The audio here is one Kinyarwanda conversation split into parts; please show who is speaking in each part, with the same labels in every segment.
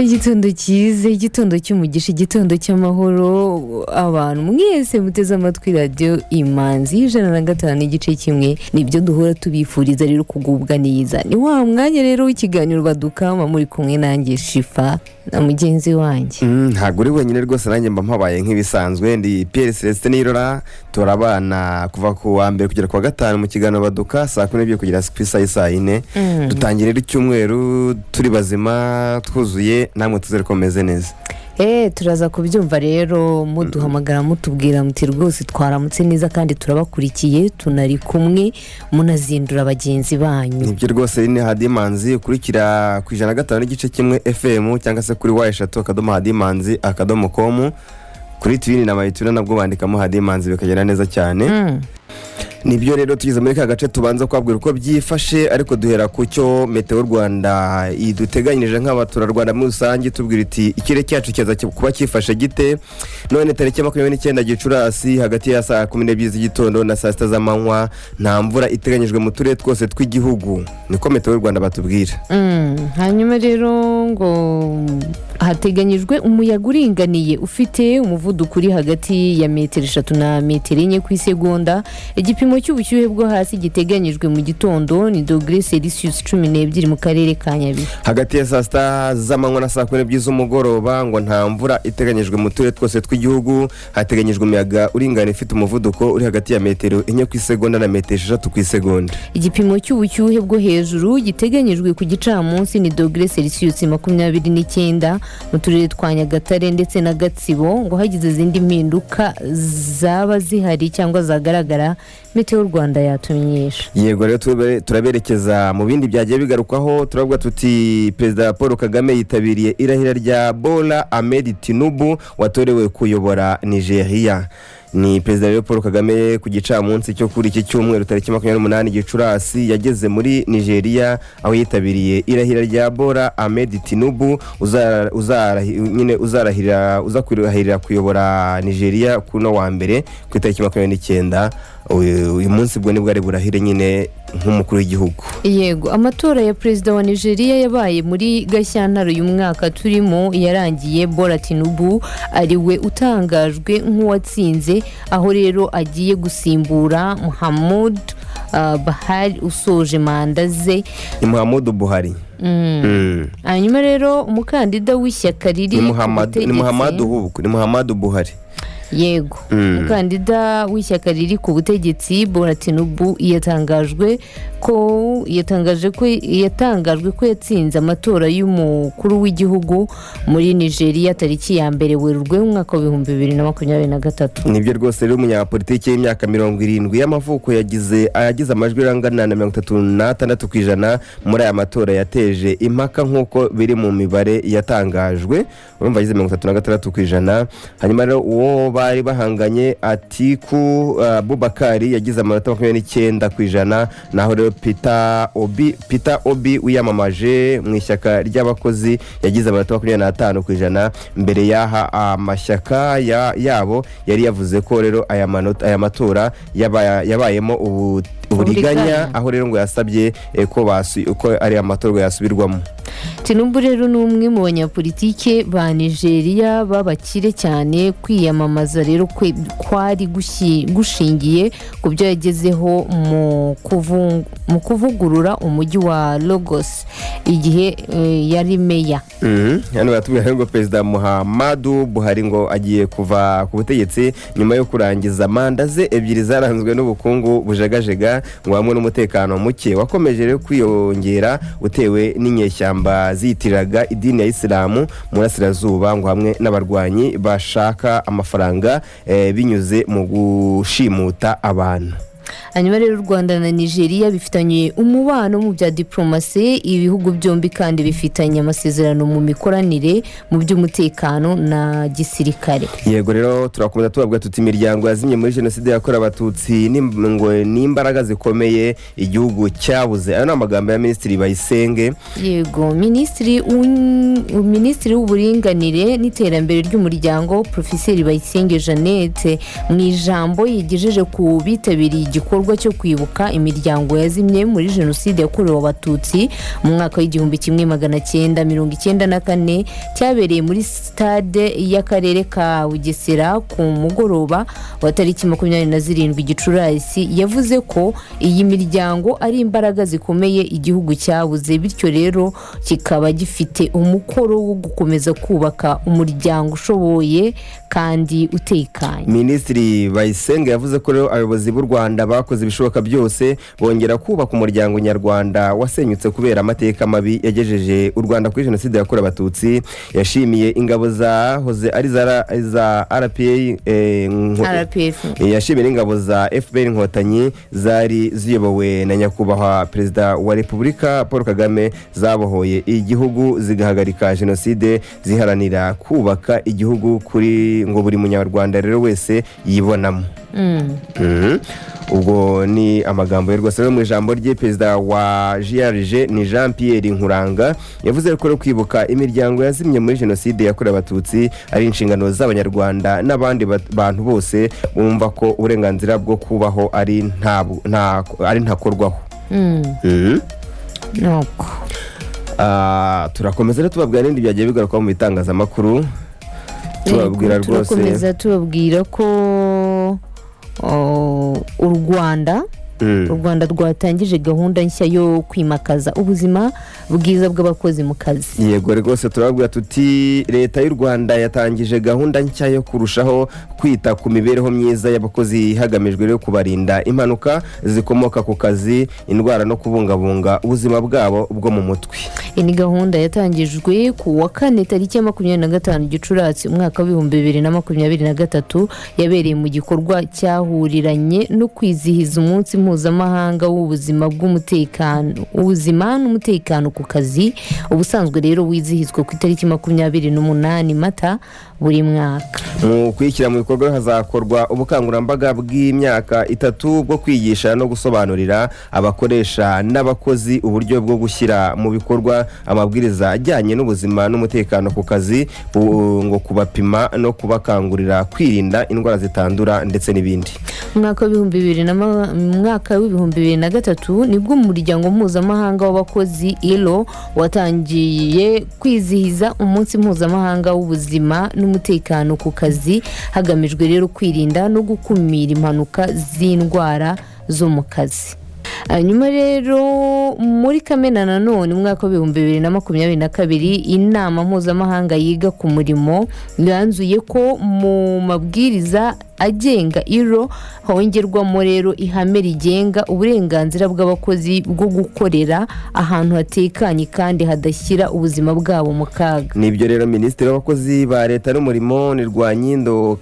Speaker 1: Igitondo cyiza, igitondo cy'umugisha, igitondo cy'amahoro. Abantu mwese muteze amatwi Radiyo Imanzi 105.1, nibyo duhora tubifuriza rero kugubwa neza. Ni wa mwanya rero w'ikiganiro Badukama, muri kumwe nanjye Shifa na mugenzi wanjye.
Speaker 2: Ntabwo uri wenyine rwose, nanjye mba mpabaye nk'ibisanzwe. Ndi Pierre Celestin Nirora, turabana kuva ku wa mbere kugera ku wa gatanu mu kiganiro Baduka, saa 12 kugera ku isaha y'i 4:00. Dutangira rero icyumweru turi bazima, twuzuye, namwe tuzere ko mumeze neza.
Speaker 1: Eee, turaza kubyumva rero muduhamagara, mutubwira muti: "Rwose twaramutse neza kandi turabakurikiye, tunari kumwe", munazindura bagenzi banyu.
Speaker 2: Nibyo rwose, ni Hadimanzi ukurikira ku 105.1 FM cyangwa se kuri w3.hadimanzi.com. Kuri TuneIn na iTunes nabwo bandikamo Hadimanzi bikagenda neza cyane. Nibyo rero, tugeze muri ka gace tubanza kubabwira uko byifashe, ariko duhera ku cyo Meteo Rwanda iduteganyirije nk'abaturarwanda muri rusange, tubwira iti: "Ikirere cyacu kiza kuba cyifashe gite?" None tariki 29 Gicurasi, hagati ya saa 12 z'igitondo na saa 6 z'amanywa, nta mvura iteganyijwe mu turere twose tw'igihugu, niko Meteo Rwanda batubwira.
Speaker 1: Hanyuma rero ngo hateganyijwe umuyaga uringaniye ufite umuvuduko uri hagati ya metero 3 na metero 4 ku isegonda. Igipimo cy'ubushyuhe bwo hasi giteganyijwe mu gitondo ni dogere Celsius 12 mu karere ka Nyabihu.
Speaker 2: Hagati ya saa 6 z'amanywa na saa 12 z'umugoroba, ngo nta mvura iteganyijwe mu turere twose tw'igihugu. Hateganyijwe umuyaga uringaniye ufite umuvuduko uri hagati ya metero 4 ku isegonda na metero 6 ku isegonda.
Speaker 1: Igipimo cy'ubushyuhe bwo hejuru giteganyijwe ku gicamunsi ni dogere Celsius 29 mu turere twa Nyagatare ndetse na Gatsibo. Ngo hagize izindi mpinduka zaba zihari cyangwa zagaragara, Meteo Rwanda yatumenyesha.
Speaker 2: Yego rero, turaberekeza mu bindi byagiye bigarukwaho. Turavuga tuti: Perezida Paul Kagame yitabiriye irahira rya Bola Ahmed Tinubu watorewe kuyobora Nigeria. Ni Perezida rero Paul Kagame, ku gicamunsi cyo kuri iki cyumweru tariki 28 Gicurasi, yageze muri Nigeria aho yitabiriye irahira rya Bola Ahmed Tinubu nyine uzarahirira, uza kurahirira kuyobora Nigeria kuno wa mbere ku itariki 29. Uyu munsi ubwo nibwo ari burahire nyine nk'umukuru w'igihugu.
Speaker 1: Yego, amatora ya perezida wa Nigeria yabaye muri Gashyantare uyu mwaka turimo yarangiye Bola Tinubu ari we utangajwe nk'uwatsinze, aho rero agiye gusimbura Muhammad Buhari usoje manda ze.
Speaker 2: Ni Muhammadu Buhari.
Speaker 1: Hanyuma rero umukandida w'ishyaka riri
Speaker 2: Ni
Speaker 1: ku
Speaker 2: Muhammadu, ni
Speaker 1: butegetsi.
Speaker 2: Muhammadu ahubwo ni Muhammadu Buhari.
Speaker 1: Yego. Umukandida w'ishyaka riri ku butegetsi Bola Tinubu yatangajwe ko yatsinze amatora y'umukuru w'igihugu muri Nigeria tariki ya 1 Werurwe umwaka wa 2023.
Speaker 2: Nibyo rwose rero, umunyapolitiki w'imyaka 70 y'amavuko yagize amajwi angana na 36% muri aya matora yateje impaka, nk'uko biri mu mibare yatangajwe. Urumva yagize 36%. Hanyuma rero uwo bari bahanganye, Atiku Abubakar, yagize amanota 29%. Naho rero Peter Obi wiyamamaje mu ishyaka ry'abakozi yagize amanota 25%. Mbere y'aha amashyaka yabo yari yavuze ko rero aya manota, aya matora yabayemo uburiganya,
Speaker 1: Uburiganya.
Speaker 2: aho rero ngo yasabye ko ari amatorwa yasubirwamo.
Speaker 1: Tinubu rero ni umwe mu banyapolitike ba Nigeria b'abakire cyane. Kwiyamamaza rero kwe kwari gushingiye ku byo yagezeho mu kuvugurura umujyi wa Lagos igihe yari meya.
Speaker 2: Hano baratubwira ngo Perezida Muhammadu Buhari ngo agiye kuva ku butegetsi nyuma yo kurangiza manda ze ebyiri zaranzwe n'ubukungu bujegajega, ngo hamwe n'umutekano muke wakomeje rero kwiyongera utewe n'inyeshyamba ziyitiriraga idini ya Isilamu mu burasirazuba, ngo hamwe n'abarwanyi bashaka amafaranga binyuze mu gushimuta abantu.
Speaker 1: Hanyuma rero u Rwanda na Nigeria bifitanye umubano mu bya diporomasi. Ibihugu byombi kandi bifitanye amasezerano mu mikoranire mu by'umutekano na gisirikare.
Speaker 2: Yego rero, turakomeza tubabwira tuti: imiryango yazimye muri Jenoside yakorewe Abatutsi ngo n'imbaraga zikomeye igihugu cyabuze. Ayo ni amagambo ya Minisitiri Bayisenge.
Speaker 1: Yego, Minisitiri w'Uburinganire n'Iterambere ry'Umuryango, Porofeseri Bayisenge Jeannette, mu ijambo yigejeje ku bitabiriye gikorwa cyo kwibuka imiryango yazimye muri Jenoside yakorewe Abatutsi mu mwaka w'1994, cyabereye muri sitade y'akarere ka Bugesera ku mugoroba wa tariki 27 Gicurasi, yavuze ko iyi miryango ari imbaraga zikomeye igihugu cyabuze, bityo rero kikaba gifite umukoro wo gukomeza kubaka umuryango ushoboye kandi utekanye.
Speaker 2: Minisitiri Bayisenge yavuze ko rero abayobozi b'u Rwanda bakoze ibishoboka byose bongera kubaka umuryango nyarwanda wasenyutse kubera amateka mabi yagejeje u Rwanda kuri Jenoside yakorewe Abatutsi. Yashimiye ingabo zahoze ari za RPA
Speaker 1: RPF.
Speaker 2: Yashimiye n'ingabo za FPR Inkotanyi zari ziyobowe na Nyakubahwa Perezida wa Repubulika Paul Kagame, zabohoye igihugu zigahagarika jenoside, ziharanira kubaka igihugu kuri ngo buri munyarwanda rero wese yibonamo. Ubwo ni amagambo ye rwose. Rero mu ijambo rye, perezida wa JRG ni Jean Pierre Nkuranga, yavuze ko rero kwibuka imiryango yazimye muri Jenoside yakorewe Abatutsi ari inshingano z'Abanyarwanda n'abandi bantu bose bumva ko uburenganzira bwo kubaho ari ntakorwaho.
Speaker 1: Nuko.
Speaker 2: Turakomeza rero tubabwira n'ibindi byagiye bigarukwaho mu bitangazamakuru, tubabwira rwose.
Speaker 1: Turakomeza tubabwira ko u Rwanda rwatangije gahunda nshya yo kwimakaza ubuzima bwiza bw'abakozi mu kazi.
Speaker 2: Yego rwose, turababwira tuti Leta y'u Rwanda yatangije gahunda nshya yo kurushaho kwita ku mibereho myiza y'abakozi, hagamijwe rero kubarinda impanuka zikomoka ku kazi, indwara no kubungabunga ubuzima bwabo bwo mu mutwe.
Speaker 1: Iyi ni gahunda yatangijwe ku wa kane tariki ya 25 Gicurasi umwaka w'2023, yabereye mu gikorwa cyahuriranye no kwizihiza umunsi mpuzamahanga w'ubuzima bw'umutekano, ubuzima n'umutekano ku kazi, ubusanzwe rero wizihizwa ku itariki 28 Mata buri mwaka.
Speaker 2: Mu kuyishyira mu bikorwa hazakorwa ubukangurambaga bw'imyaka 3 bwo kwigisha no gusobanurira abakoresha n'abakozi uburyo bwo gushyira mu bikorwa amabwiriza ajyanye n'ubuzima n'umutekano ku kazi, ngo kubapima no kubakangurira kwirinda indwara zitandura ndetse n'ibindi.
Speaker 1: Mu mwaka w'2003 nibwo umuryango mpuzamahanga w'abakozi ILO watangiye kwizihiza umunsi mpuzamahanga w'ubuzima n'umutekano ku kazi, hagamijwe rero kwirinda no gukumira impanuka z'indwara zo mu kazi. Hanyuma rero muri Kamena nanone umwaka w'2022, inama mpuzamahanga yiga ku murimo yanzuye ko mu mabwiriza agenga ILO hongerwamo rero ihame rigenga uburenganzira bw'abakozi bwo gukorera ahantu hatekanye kandi hadashyira ubuzima bwabo mu kaga.
Speaker 2: Nibyo rero, Minisitiri w'abakozi ba Leta n'umurimo ni Rwanyindo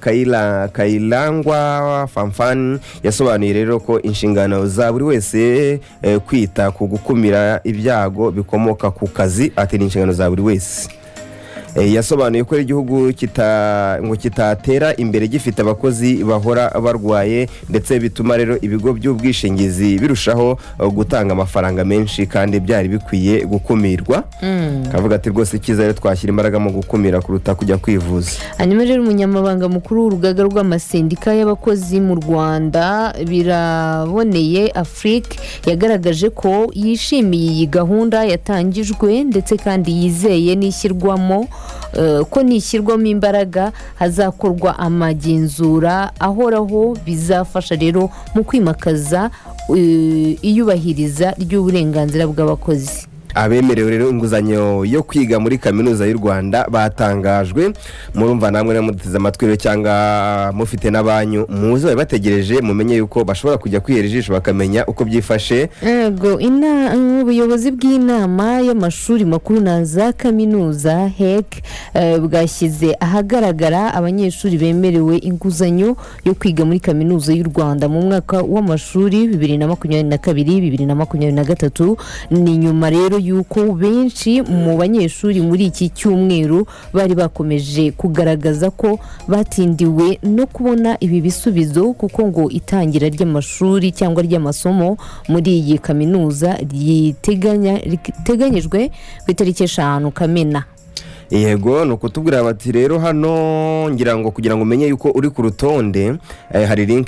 Speaker 2: Kayirangwa Fanfan, yasobanuye rero ko inshingano za buri wese kwita ku gukumira ibyago bikomoka ku kazi, ati ni inshingano za buri wese. Yasobanuye ko igihugu ngo kitatera imbere gifite abakozi bahora barwaye, ndetse bituma rero ibigo by'ubwishingizi birushaho gutanga amafaranga menshi kandi byari bikwiye gukumirwa. Kavuga ati rwose icyiza rero twashyira imbaraga mu gukumira kuruta kujya kwivuza.
Speaker 1: Hanyuma rero umunyamabanga mukuru w'urugaga rw'amasendika y'abakozi mu Rwanda, Biraboneye Afrique, yagaragaje ko yishimiye iyi gahunda yatangijwe, ndetse kandi yizeye n'ishyirwamo ko nishyirwamo imbaraga hazakorwa amagenzura ahoraho, bizafasha rero mu kwimakaza iyubahiriza ry'uburenganzira bw'abakozi.
Speaker 2: Abemerewe rero inguzanyo yo kwiga muri Kaminuza y'u Rwanda batangajwe. Murumva namwe rero muduteze amatwi rero cyangwa mufite n'abanyu muze babe bategereje, mumenye yuko bashobora kujya kwihera ijisho bakamenya uko byifashe.
Speaker 1: Yego, ubuyobozi bw'inama y'amashuri makuru na za kaminuza HEC bwashyize ahagaragara abanyeshuri bemerewe inguzanyo yo kwiga muri Kaminuza y'u Rwanda mu mwaka w'amashuri 2022 2023. Ni nyuma rero y'uko benshi mu banyeshuri muri iki cyumweru bari bakomeje kugaragaza ko batindiwe no kubona ibi bisubizo, kuko ngo itangira ry'amashuri cyangwa ry'amasomo muri iyi kaminuza riteganyijwe ku itariki 5 Kamena.
Speaker 2: Yego, ni ukutubwira bati rero hano ngira ngo kugira ngo umenye yuko uri ku rutonde, hari link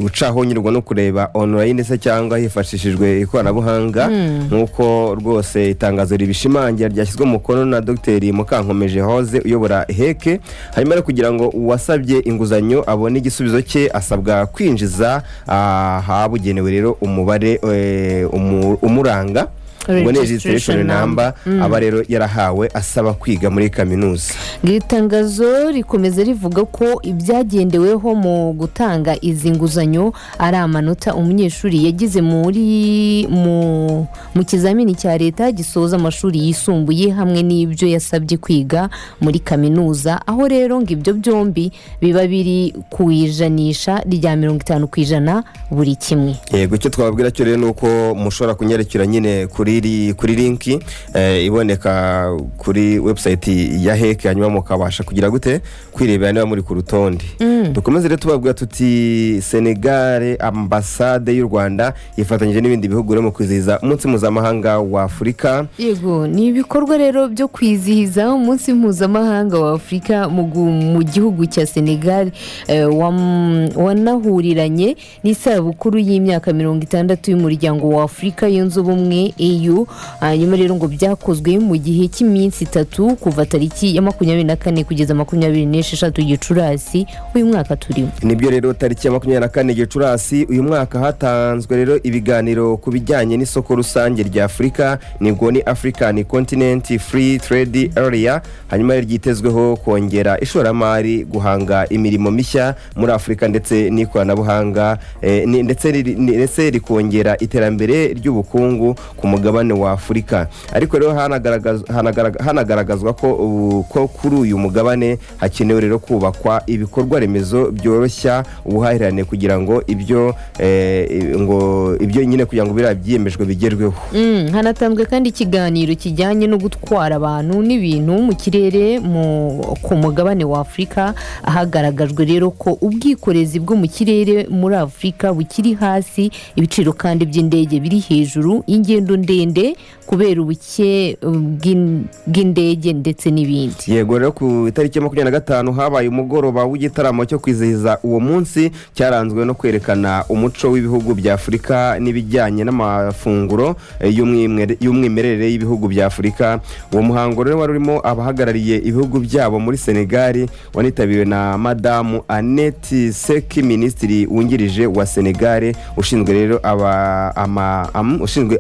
Speaker 2: ucaho nyirwa no kureba online se cyangwa hifashishijwe ikoranabuhanga, nk'uko rwose itangazo ribishimangira ryashyizwe mu mukono na Dr Mukankomeje Hoze uyobora HEC. Hanyuma rero kugira ngo uwasabye inguzanyo abone igisubizo cye, asabwa kwinjiza ahabugenewe rero umubare umuranga, ubwo ni registration number aba rero yarahawe asaba kwiga muri kaminuza.
Speaker 1: Iri tangazo rikomeza rivuga ko ibyagendeweho mu gutanga izi nguzanyo ari amanota umunyeshuri yagize muri mu kizamini cya leta gisoza amashuri yisumbuye hamwe n'ibyo yasabye kwiga muri kaminuza, aho rero ngo ibyo byombi biba biri ku ijanisha rya 50% buri kimwe.
Speaker 2: Yego, icyo twababwira cyo rero ni uko mushobora kunyarekera nyine kuri link iboneka kuri website ya HEC, hanyuma mukabasha kugira gute, kwirebera niba muri ku rutonde. Dukomeze rero tubabwira tuti Senegare, ambasade y'u Rwanda yifatanyije n'ibindi bihugu rero mu kwizihiza umunsi mpuzamahanga wa Afurika.
Speaker 1: Yego, ni ibikorwa rero byo kwizihiza umunsi mpuzamahanga wa Afurika mu gihugu cya Senegal, wanahuriranye n'isabukuru y'imyaka 60 y'umuryango wa Afurika Yunze Ubumwe, AU. Hanyuma rero ngo byakozwe mu gihe cy'iminsi 3 kuva tariki ya 24 kugeza 26 Gicurasi uyu mwaka turimo.
Speaker 2: Nibyo rero, tariki ya 24 Gicurasi uyu mwaka hatanzwe rero ibiganiro ku bijyanye n'isoko rusange rya Afurika, nibwo ni African Continent Free Trade Area. Hanyuma rero ryitezweho kongera ishoramari, guhanga imirimo mishya muri Afurika ndetse n'ikoranabuhanga, ndetse rikongera iterambere ry'ubukungu ku mugabane wa Afurika. Ariko rero hanagaragazwa ko kuri uyu mugabane hakenewe rero kubakwa ibikorwa remezo byoroshya ubuhahirane kugira ngo ibyo ngo ibyo nyine kugira ngo biriya byiyemejwe bigerweho.
Speaker 1: Hanatanzwe kandi ikiganiro kijyanye no gutwara abantu n'ibintu mu kirere ku mugabane wa Afurika. Hagaragajwe rero ko ubwikorezi bwo mu kirere muri Afurika bukiri hasi, ibiciro kandi by'indege biri hejuru, ingendo ndende kubera ubuke bw'indege ndetse n'ibindi.
Speaker 2: Yego rero, ku itariki ya 25 habaye umugoroba w'igitaramo cyo kwizihiza uwo munsi, cyaranzwe no kwerekana umuco w'ibihugu bya Afurika n'ibijyanye n'amafunguro y'umwimerere y'ibihugu bya Afurika. Uwo muhango rero wari urimo abahagarariye ibihugu byabo muri Senegali, wanitabiriwe na Madamu Annette Seck, minisitiri wungirije wa Senegali ushinzwe rero ushinzwe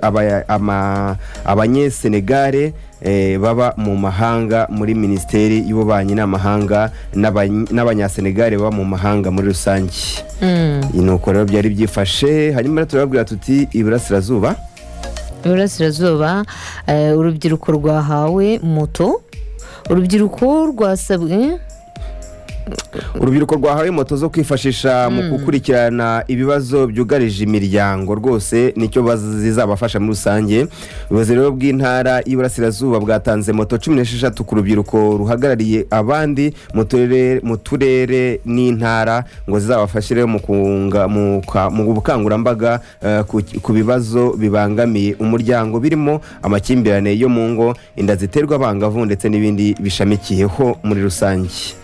Speaker 2: abanyesenegale baba mu mahanga muri Minisiteri y'Ububanyi n'Amahanga n'abanyasenegale baba mu mahanga muri rusange. Ni uko rero byari byifashe. Hanyuma rero turababwira tuti Iburasirazuba.
Speaker 1: Iburasirazuba, urubyiruko rwahawe moto, urubyiruko rwasabwe.
Speaker 2: Urubyiruko rwahawe moto zo kwifashisha mu gukurikirana ibibazo byugarije imiryango, rwose nicyo zizabafasha muri rusange. Ubuyobozi rero bw'Intara y'Iburasirazuba bwatanze moto 16 ku rubyiruko ruhagarariye abandi mu turere n'intara, ngo zizabafashe rero mu kunga mu bukangurambaga ku bibazo bibangamiye umuryango, birimo amakimbirane yo mu ngo, inda ziterwa abangavu ndetse n'ibindi bishamikiyeho muri rusange.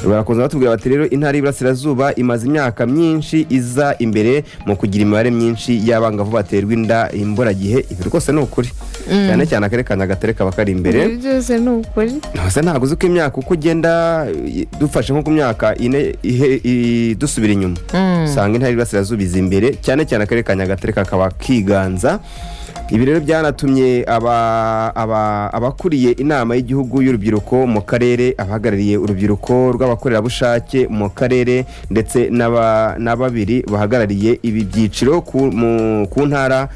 Speaker 2: Barakomeza batubwira bati rero Intara y'Iburasirazuba imaze imyaka myinshi iza imbere mu kugira imibare myinshi y'abangavu baterwa inda imburagihe. Ibi rwose ni ukuri, cyane cyane akarere ka Nyagatare kaba kari imbere.
Speaker 1: Ibi byose ni ukuri.
Speaker 2: Ntose ntabwo uzi ko imyaka uko ugenda, dufashe nko ku myaka 4 dusubira inyuma, usanga Intara y'Iburasirazuba iza imbere, cyane cyane akarere ka Nyagatare kakaba kiganza. Ibi rero byanatumye abakuriye inama y'igihugu y'urubyiruko mu karere, abahagarariye urubyiruko rw'abakorerabushake mu karere ndetse na babiri bahagarariye ibi byiciro ku ntara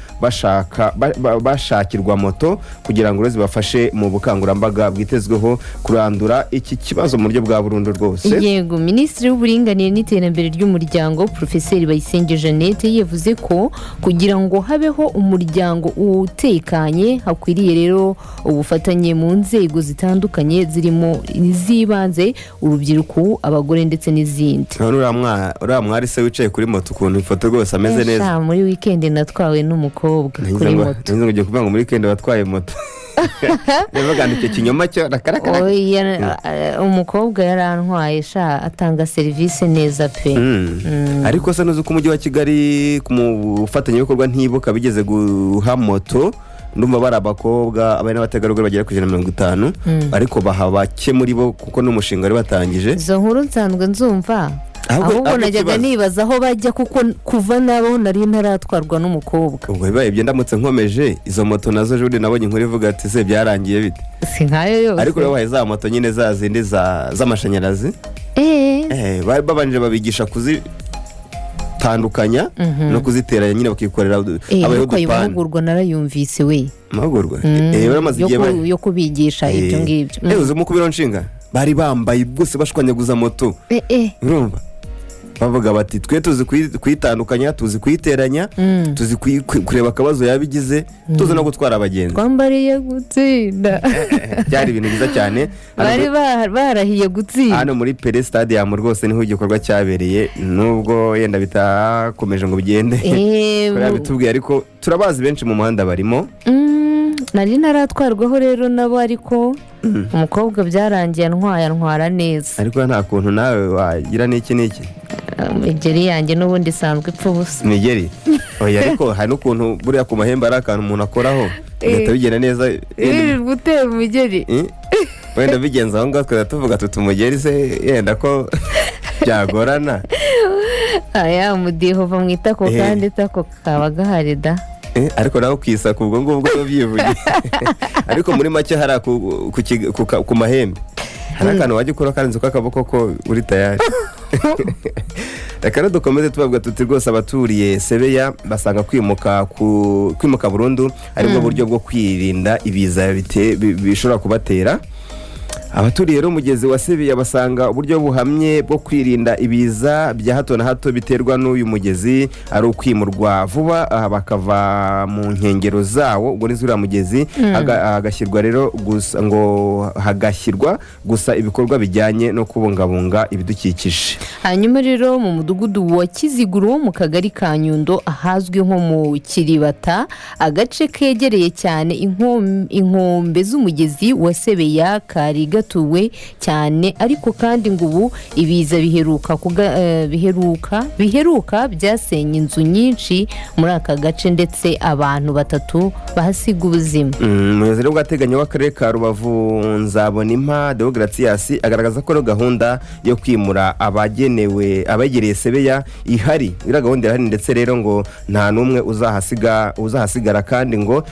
Speaker 2: bashakirwa moto kugira ngo rero zibafashe mu bukangurambaga bwitezweho kurandura iki kibazo mu buryo bwa burundu rwose.
Speaker 1: Yego, Minisitiri w'Uburinganire n'Iterambere ry'Umuryango, Porofeseri Bayisenge Jeannette, yavuze ko kugira ngo habeho umuryango utekanye hakwiriye rero ubufatanye mu nzego zitandukanye, zirimo iz'ibanze, urubyiruko, abagore ndetse n'izindi.
Speaker 2: None uriya mwari se wicaye kuri moto, ukuntu ifoto rwose ameze neza!
Speaker 1: Sha, muri wikendi natwawe n'umukobwa kuri moto.
Speaker 2: Ngize ngo ugiye kuvuga ngo muri weekend watwaye moto. Ndavuga ngo icyo kinyoma cyo rakarakara.
Speaker 1: Oya, umukobwa yarantwaye sha, atanga serivisi neza pe.
Speaker 2: Ariko se nuzi ko Umujyi wa Kigali ku mufatanyabikorwa ntibuka bigeze guha moto, ndumva bari abakobwa, abari n'abategarugori bagera ku 150, ariko baha bake muri bo kuko n'umushinga wari watangije.
Speaker 1: Izo nkuru nsanzwe nzumva.
Speaker 2: Ahubwo
Speaker 1: Ahubwo najyaga
Speaker 2: ikibazo-
Speaker 1: nibaza aho bajya, kuko kuva nabaho nari ntaratwarwa n'umukobwa.
Speaker 2: Ubwo bibaye ibyo, ndamutse nkomeje izo moto nazo, ejo bundi nabonye inkuru ivuga ati: "Se byarangiye bite?"
Speaker 1: Si nkayo yose.
Speaker 2: Ariko rero bahaye za moto nyine za zindi z'amashanyarazi. Bari babanje babigisha kuzitandukanya no kuziteranya nyine, bakikorera. Habayeho
Speaker 1: Ariko ayo
Speaker 2: udupani.
Speaker 1: mahugurwa narayumvise we.
Speaker 2: Amahugurwa. Baramaze igihe
Speaker 1: Yo kubigisha ibyo ngibyo.
Speaker 2: Uzi mu kubiro nshinga bari bambaye bwose bashwanyaguza moto. Urumva bavuga bati: "Twe tuzi kuyitandukanya, tuzi kuyiteranya, tuzi kureba akabazo yaba igize, tuzi no gutwara abagenzi."
Speaker 1: Twambariye gutsinda.
Speaker 2: Byari ibintu byiza cyane. Hano
Speaker 1: Bari barahiye gutsinda.
Speaker 2: Hano muri Pele Stadium rwose niho igikorwa cyabereye, nubwo yenda bitakomeje ngo bigende kuriya bitubwiye, ariko turabazi benshi mu muhanda barimo.
Speaker 1: Nari ntaratwarwaho rero nabo, ariko umukobwa byarangiye antwaye, antwara neza.
Speaker 2: Ariko nta kuntu nawe wagira n'iki n'iki?
Speaker 1: Imigeri yanjye n'ubundi isanzwe ipfa ubusa.
Speaker 2: Imigeri, oya, ariko hari n'ukuntu buriya ku mahembe ari akantu umuntu akoraho bigahita bigenda neza.
Speaker 1: Wirirwa gutera umugeri.
Speaker 2: Wenda bigenze aho ngaho tukajya tuvuga tuti umugeri se yenda ko byagorana.
Speaker 1: Aya umudiho uva mu itako. Kandi itako kaba gahari da.
Speaker 2: Ariko nawe ukisaka ubwo ngubwo byivuye, ariko muri make hariya ku mahembe hari akantu wajya ukora karenze akaboko ko uri tayari. Reka rero dukomeze tubabwira tuti rwose abaturiye Sebeya basanga kwimuka burundu aribwo buryo bwo kwirinda ibiza bishobora kubatera. Abaturiye rero umugezi wa Sebeya basanga uburyo buhamye bwo kwirinda ibiza bya hato na hato biterwa n'uyu mugezi ari ukwimurwa vuba aha, bakava mu nkengero zawo, ubwo ni zuriya mugezi, hagashyirwa rero gusa ngo hagashyirwa gusa ibikorwa bijyanye no kubungabunga ibidukikije.
Speaker 1: Hanyuma rero mu mudugudu wa Kiziguro wo mu kagari ka Nyundo, ahazwi nko mu Kiribata, agace kegereye cyane inkombe z'umugezi wa Sebeya, kari gatuwe cyane, ariko kandi ngo ubu ibiza biheruka byasenye inzu nyinshi muri aka gace, ndetse abantu batatu bahasiga ubuzima.
Speaker 2: Umuyobozi rero w'agateganyo w'akarere ka Rubavu, Nzabonimpa Deogratias, agaragaza ko rero gahunda yo kwimura abagenewe abegereye Sebeya ihari. Iriya gahunda irahari, ndetse rero ngo nta n'umwe uzahasigara, kandi ngo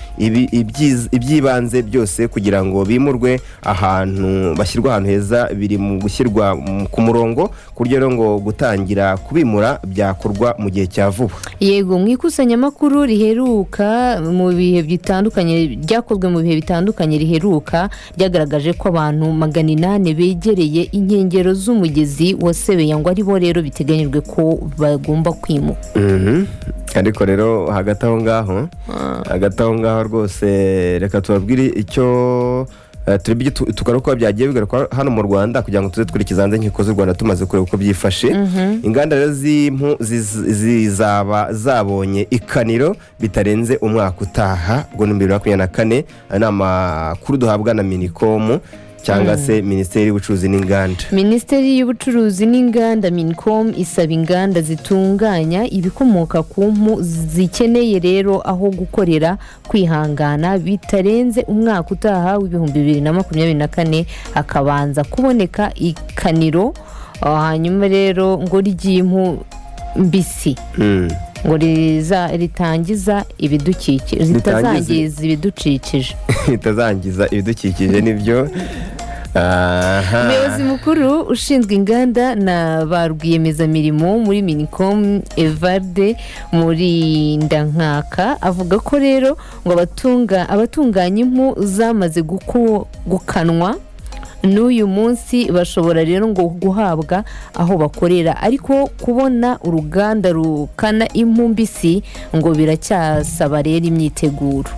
Speaker 2: iby'ibanze byose kugira ngo bimurwe ahantu bashyirwa ahantu heza biri mu gushyirwa ku murongo, ku buryo rero ngo gutangira kubimura byakorwa mu gihe cya vuba.
Speaker 1: Yego, mu ikusanyamakuru riheruka mu bihe bitandukanye, ryakozwe mu bihe bitandukanye, riheruka ryagaragaje ko abantu 800 begereye inkengero z'umugezi wa Sebeya ngo aribo rero biteganyijwe ko bagomba kwimuka.
Speaker 2: Ariko rero hagati aho ngaho rwose reka tubabwire icyo turebe tukareba uko byagiye bigaruka hano mu Rwanda, kugira ngo tuze dukurikiza hanze inkiko z'u Rwanda tumaze kureba uko byifashe. Inganda rero z'impu zizaba zabonye ikaniro bitarenze umwaka utaha, ubwo ni 2024. Aya ni amakuru duhabwa na MINICOM cyangwa se Minisiteri y'Ubucuruzi n'Inganda.
Speaker 1: Minisiteri y'Ubucuruzi n'Inganda, MINICOM, isaba inganda zitunganya ibikomoka ku mpu zikeneye rero aho gukorera kwihangana, bitarenze umwaka utaha w'2024 hakabanza kuboneka ikaniro. Hanyuma rero ngo ry'impu mbisi ngo ritangiza ibidukikije, ritazangiza ibidukikije.
Speaker 2: Bitazangiza ibidukikije, nibyo. Aha.
Speaker 1: Umuyobozi mukuru ushinzwe inganda na ba rwiyemezamirimo muri MINICOM, Evarde Murindankaka, avuga ko rero ngo abatunganya impu zamaze gukanwa n'uyu munsi bashobora rero ngo guhabwa aho bakorera, ariko kubona uruganda rukana impu mbisi ngo biracyasaba rero imyiteguro.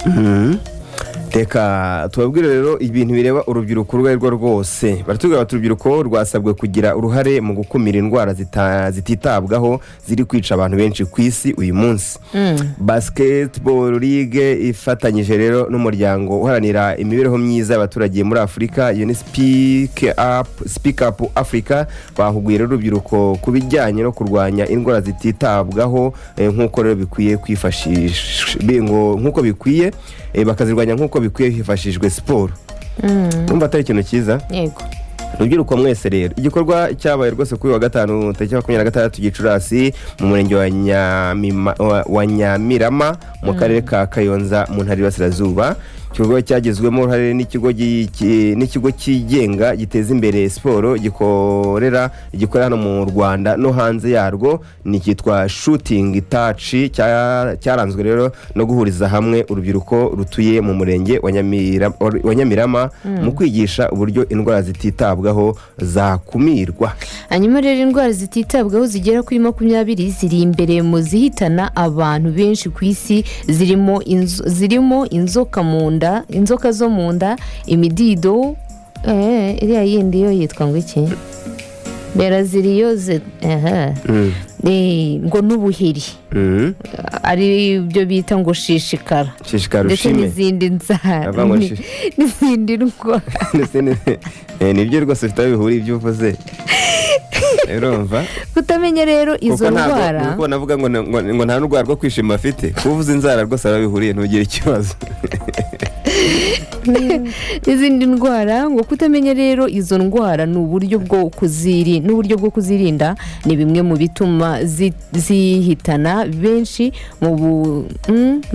Speaker 2: Reka tubabwire rero ibintu bireba urubyiruko urwo ari rwo rwose. Baratubwira bati urubyiruko rwasabwe kugira uruhare mu gukumira indwara zititabwaho ziri kwica abantu benshi ku isi uyu munsi. Basketball League ifatanyije rero n'umuryango uharanira imibereho myiza y'abaturage muri Afurika, Speak Up, Speak Up Africa, bahuguye rero urubyiruko ku bijyanye no kurwanya indwara zititabwaho, nk'uko rero bikwiye kwifashisha nk'uko bikwiye, bakazirwanya nk'uko bikwiye hifashishijwe siporo. Numva atari ikintu cyiza.
Speaker 1: Yego.
Speaker 2: Rubyiruko mwese rero, igikorwa cyabaye rwose kuri uyu wa gatanu tariki 26 Gicurasi mu murenge wa Nyamirama mu karere ka Kayonza mu ntara y'Iburasirazuba. Igikorwa cyagizwemo uruhare n'ikigo cyigenga giteza imbere siporo gikorera hano mu Rwanda no hanze yarwo, ni cyitwa Shooting Touch. Cyaranzwe rero no guhuriza hamwe urubyiruko rutuye mu murenge wa Nyamirama mu kwigisha uburyo indwara zititabwaho zakumirwa.
Speaker 1: Hanyuma rero, indwara zititabwaho zigera kuri 20 ziri imbere mu zihitana abantu benshi ku isi, zirimo inzoka mu nda, inzoka zo mu nda, imidido, iriya yindi yo yitwa ngo iki, beraziriyoze, ehe. Ngo n'ubuheri, ari byo bita ngo shishikara.
Speaker 2: Shishikara.
Speaker 1: Ndetse
Speaker 2: Ushime.
Speaker 1: n'izindi nzara
Speaker 2: Avuga ngo
Speaker 1: n'izindi ndwara.
Speaker 2: Ndetse nibyo rwose bifite aho bihuriye ibyo uvuze, urumva.
Speaker 1: Kutamenya rero izo
Speaker 2: Kuko ntabwo
Speaker 1: ndwara.
Speaker 2: Kuko navuga ngo nta n'urwara rwo kwishima afite, kuba uvuze inzara rwose aho bihuriye, ntugire ikibazo.
Speaker 1: N'izindi ndwara, ngo kutamenya rero izo ndwara ni uburyo bwo kuziri n'uburyo bwo kuzirinda ni bimwe mu bituma zihitana benshi mu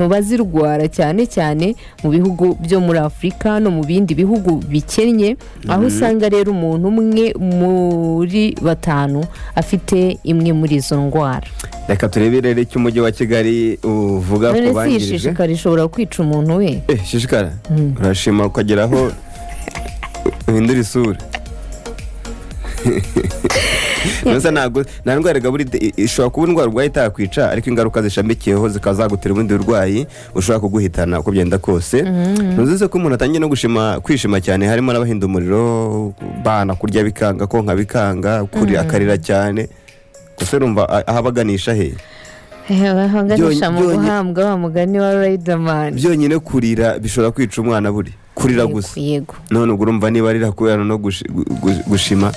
Speaker 1: bazirwara, cyane cyane mu bihugu byo muri Afurika no mu bindi bihugu bikennye, aho usanga rero umuntu umwe muri batanu afite imwe muri izo ndwara.
Speaker 2: Reka turebe rero icyo umujyi wa Kigali uvuga ku
Speaker 1: None si
Speaker 2: bangirijwe.
Speaker 1: Shishikara ishobora kwica umuntu we?
Speaker 2: Shishikara, urashima ukageraho uhindura isura. Mbese ntabwo nta ndwara igabura ishobora kuba indwara urwaye itakwica, ariko ingaruka zishamikiyeho zikaba zagutera ubundi burwayi bushobora kuguhitana uko byenda kose. Ntuzi ko umuntu atangiye no gushima, kwishima cyane, harimo n'abahinda umuriro, bana kurya bikanga, konka bikanga, kurira akarira cyane. Gusa urumva aho abaganisha he?
Speaker 1: Bahanganisha mu guhambwa, wa mugani wa Riderman.
Speaker 2: Byonyine kurira bishobora kwica umwana, buri kurira gusa. None ubwo urumva niba arira kubera no gushima.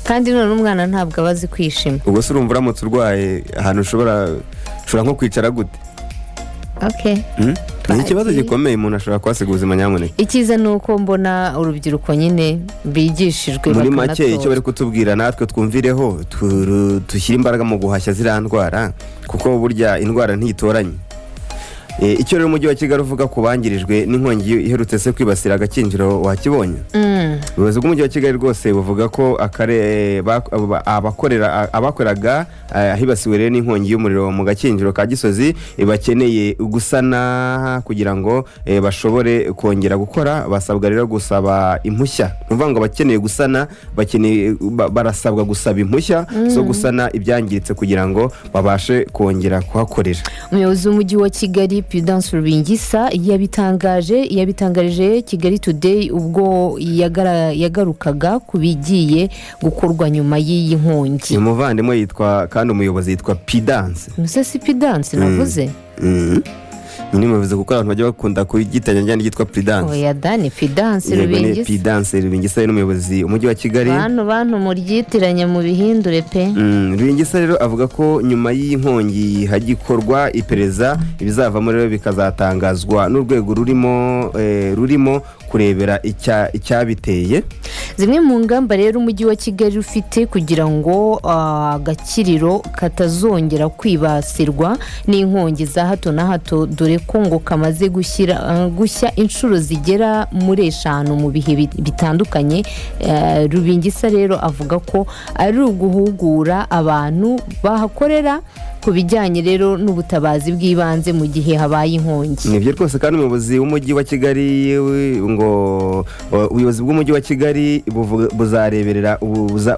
Speaker 1: Kandi none umwana ntabwo aba azi kwishima.
Speaker 2: Ubwo se urumva uramutse urwaye ahantu ushobora nko kwicara gute? Hmm? Ni ikibazo
Speaker 1: Twagiye.
Speaker 2: gikomeye, umuntu ashobora kuhasiga ubuzima, nyamuneka.
Speaker 1: Icyiza ni uko mbona urubyiruko nyine bigishijwe
Speaker 2: Muri make, icyo
Speaker 1: bakanatozwa.
Speaker 2: bari kutubwira natwe twumvireho, dushyire imbaraga mu guhashya ziriya ndwara, kuko burya indwara ntitoranye. Icyo rero umujyi wa Kigali uvuga ku bangirijwe n'inkongi iherutse se kwibasira Agakinjiro wakibonye? Ubuyobozi bw'umujyi wa Kigali rwose buvuga ko abakoreraga ahibasiwe rero n'inkongi y'umuriro mu Gakinjiro ka Gisozi, bakeneye gusana kugira ngo bashobore kongera gukora. Basabwa rero gusaba impushya. Ni ukuvuga ngo abakeneye gusana bakeneye barasabwa gusaba impushya zo gusana ibyangiritse kugira ngo babashe kongera kuhakorera.
Speaker 1: Umuyobozi w'umujyi wa Kigali, Pudence Rubingisa, yabitangarije Kigali Today ubwo yagarukaga ku bigiye gukorwa nyuma y'iyi nkongi.
Speaker 2: Uyu muvandimwe yitwa, kandi umuyobozi yitwa Pudence.
Speaker 1: Muse si Pudence navuze?
Speaker 2: Nyine mubivuze kuko abantu bajya bakunda kugitanya njyana ryitwa Prudence.
Speaker 1: Oya dani, Pudence
Speaker 2: Yego, ni
Speaker 1: Rubingisa.
Speaker 2: Pudence Rubingisa ni n'umuyobozi umujyi wa Kigali.
Speaker 1: Bantu muryitiranye mu bihindure pe.
Speaker 2: Rubingisa rero avuga ko nyuma y'iyi nkongi hagikorwa iperereza, ibizavamo rero bikazatangazwa n'urwego rurimo kurebera icyabiteye.
Speaker 1: Zimwe mu ngamba rero umujyi wa Kigali ufite kugira ngo agakiriro katazongera kwibasirwa n'inkongi za hato na hato, dore ko ngo kamaze gushya inshuro zigera muri eshanu mu bihe bitandukanye. Rubingisa rero avuga ko ari uguhugura abantu bahakorera. ku bijyanye rero n'ubutabazi bw'ibanze mu gihe habaye inkongi.
Speaker 2: Nibyo rwose. Kandi umuyobozi w'umujyi wa Kigali ngo ubuyobozi bw'umujyi wa Kigali buzareberera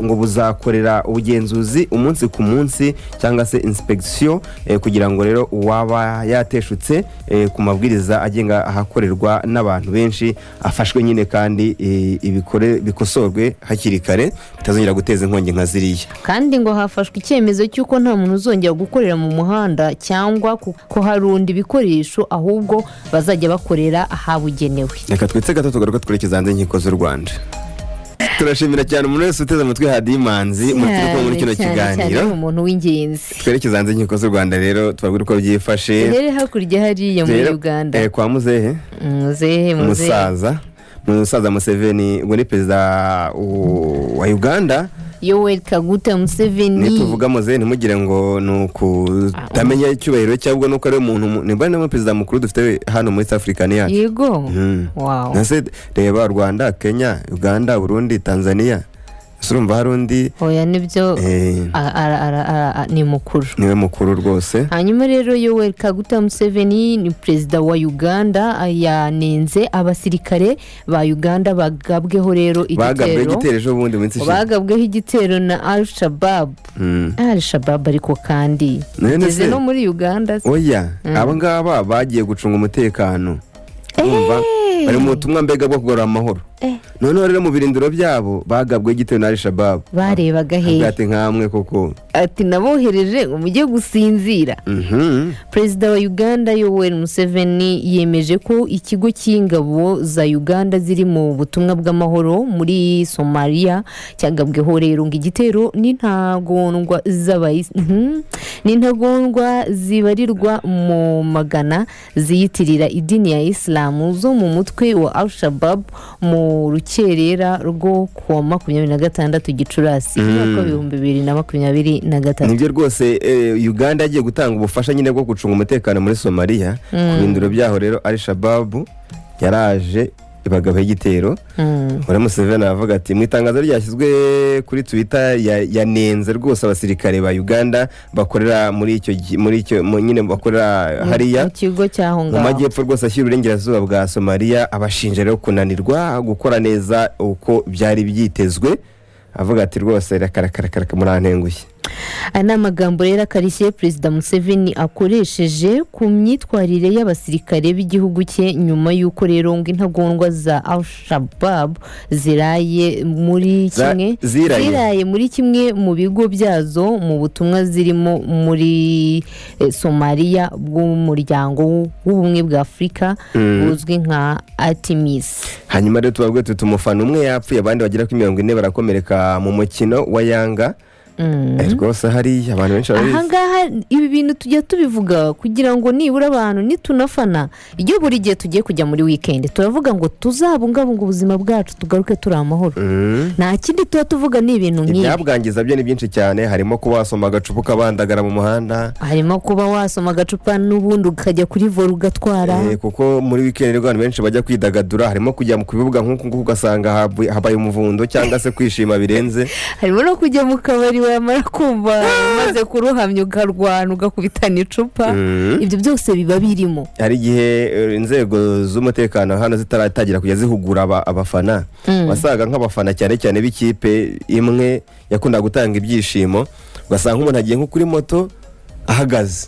Speaker 2: ngo buzakorera ubugenzuzi umunsi ku munsi, cyangwa se inspection, kugira ngo rero uwaba yateshutse ku mabwiriza agenga ahakorerwa n'abantu benshi afashwe nyine, kandi ibikore bikosorwe hakiri kare, bitazongera guteza inkongi nka ziriya.
Speaker 1: Kandi ngo hafashwe icyemezo cy'uko nta muntu uzongera gukorera mu muhanda cyangwa kuharunda ibikoresho, ahubwo bazajya bakorera ahabugenewe.
Speaker 2: Reka twitse gato, tugaruka twerekeza hanze y'inkiko z'u Rwanda. Turashimira cyane umuntu wese uteze amatwi Hadiyo Imanzi muri turi kumwe muri kino
Speaker 1: Cyane, cyane,
Speaker 2: kiganiro.
Speaker 1: ni umuntu w'ingenzi.
Speaker 2: Twerekeza hanze y'inkiko z'u Rwanda rero, tubabwire uko byifashe.
Speaker 1: Duhere hakurya hariya muri
Speaker 2: Rero,
Speaker 1: Uganda.
Speaker 2: Kwa muzehe.
Speaker 1: Muzehe, muzehe.
Speaker 2: Umusaza Museveni, ubwo ni perezida wa Uganda.
Speaker 1: Yoweri Kaguta Museveni.
Speaker 2: Nituvuga muzehe ntimugire ngo ni ukutamenya icyubahiro, cyangwa nuko ari umuntu, nimba ari perezida mukuru dufite hano muri East African yacu.
Speaker 1: Yego. Wow.
Speaker 2: Nase reba Rwanda, Kenya, Uganda, Burundi, Tanzania, ese urumva hari undi?
Speaker 1: Oya, nibyo. Ni mukuru.
Speaker 2: Niwe mukuru rwose.
Speaker 1: Hanyuma rero Yoweri Kaguta Museveni ni perezida wa Uganda, yanenze abasirikare ba Uganda bagabweho rero
Speaker 2: Bagabwe
Speaker 1: igitero.
Speaker 2: igitero ejo bundi mu minsi ishize.
Speaker 1: Bagabweho igitero na Al Shabab. Al Shabab ariko kandi
Speaker 2: None
Speaker 1: igeze
Speaker 2: se-
Speaker 1: no muri Uganda se?
Speaker 2: Oya, aba ngaba bagiye gucunga umutekano, urumva bari mu butumwa mbega bwo kugarura amahoro. Noneho rero mu birindiro byabo bagabwe igitero na Al Shabab.
Speaker 1: Barebaga hehe?
Speaker 2: Ati nkamwe koko.
Speaker 1: Ati nabohereje ngo mujye gusinzira. Perezida wa Uganda Yoweri Museveni yemeje ko ikigo cy'ingabo za Uganda ziri mu butumwa bw'amahoro muri Somaliya cyagabweho rero ngo igitero n'intagondwa n'intagondwa zibarirwa mu magana ziyitirira idini ya Isilamu zo mu mutwe wa Al Shabab mu rukerera rwo kuwa 26 Gicurasi umwaka w'2023.
Speaker 2: Nibyo rwose, Uganda yagiye gutanga ubufasha nyine bwo gucunga umutekano muri Somaliya. Ku bindiro byaho rero Al Shababu yaraje ibagabaho igitero. Uriya Museveni aravuga ati mu itangazo ryashyizwe kuri Twitter yanenze rwose abasirikare ba Uganda bakorera muri icyo muri icyo nyine bakorera hariya
Speaker 1: mu kigo cy'aho
Speaker 2: mu
Speaker 1: ngaho
Speaker 2: majyepfo rwose ashyira uburengerazuba bwa Somaliya, abashinja rero kunanirwa gukora neza uko byari byitezwe, avuga ati rwose reka reka reka reka, murantengushye.
Speaker 1: Aya ni amagambo rero akarishye Perezida Museveni akoresheje ku myitwarire y'abasirikare b'igihugu cye, nyuma y'uko rero ngo intagondwa za Al Shabab ziraye muri kimwe
Speaker 2: ziraye.
Speaker 1: Ziraye muri kimwe mu bigo byazo mu butumwa zirimo muri Somaliya bw'umuryango w'ubumwe bwa Afurika buzwi nka ATMIS.
Speaker 2: Hanyuma rero tubabwiye tuti umufana umwe yapfuye, abandi bagera kuri 40 barakomereka mu mukino wa Yanga. Rwose hariya abantu benshi barabizi.
Speaker 1: Ahangaha ibi bintu tujya tubivuga kugira ngo nibura abantu nitunafana, iyo buri gihe tugiye kujya muri weekend turavuga ngo tuzabungabunga ubuzima bwacu, tugaruke turi amahoro. Nta kindi tuba tuvuga, ni ibintu nk'ibi.
Speaker 2: Ibyabwangiza byo ni byinshi cyane, harimo kuba wasoma agacupa ukabandagara mu muhanda.
Speaker 1: Harimo kuba wasoma agacupa n'ubundi ukajya kuri volant ugatwara.
Speaker 2: Kuko muri weekend rero abantu benshi bajya kwidagadura, harimo kujya ku bibuga nk'uku nguku ugasanga habaye umuvundo cyangwa se kwishima birenze.
Speaker 1: Harimo no kujya mu kabari, wamara kumva umaze kuruhamya ukarwana, ugakubitana icupa. Ibyo byose biba birimo.
Speaker 2: Hari igihe inzego z'umutekano hano zitaratangira kujya zihugura abafana, wasangaga nk'abafana cyane cyane b'ikipe imwe yakundaga gutanga ibyishimo, ugasanga nk'umuntu agiye nko kuri moto ahagaze,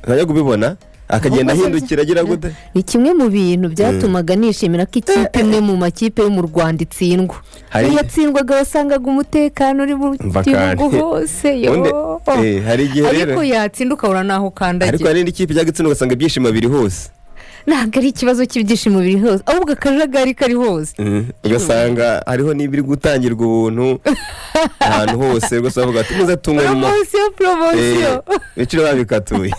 Speaker 2: ukajya kubibona akagenda
Speaker 1: Ahubwo se-
Speaker 2: ahindukira agira gute.
Speaker 1: Ni kimwe mu bintu byatumaga nishimira ko ikipe imwe mu makipe yo mu Rwanda itsindwa. Iyo yatsindwaga wasangaga umutekano uri mu
Speaker 2: Umva
Speaker 1: gihugu
Speaker 2: kandi.
Speaker 1: hose yo.
Speaker 2: Hari igihe rero
Speaker 1: Ariko yatsinda ukabura n'aho
Speaker 2: ariko
Speaker 1: ukandagira.
Speaker 2: hari n'indi kipe ijya gutsinda ugasanga ibyishimo biri hose.
Speaker 1: Ntabwo ari ikibazo cy'ibyishimo biri hose, ahubwo akajagari kari hose.
Speaker 2: Ugasanga hariho n'ibiri gutangirwa ubuntu ahantu hose rwose, bavuga ati muze tunywemo.
Speaker 1: Poromosiyo, poromosiyo.
Speaker 2: Ibiciro babikatuye.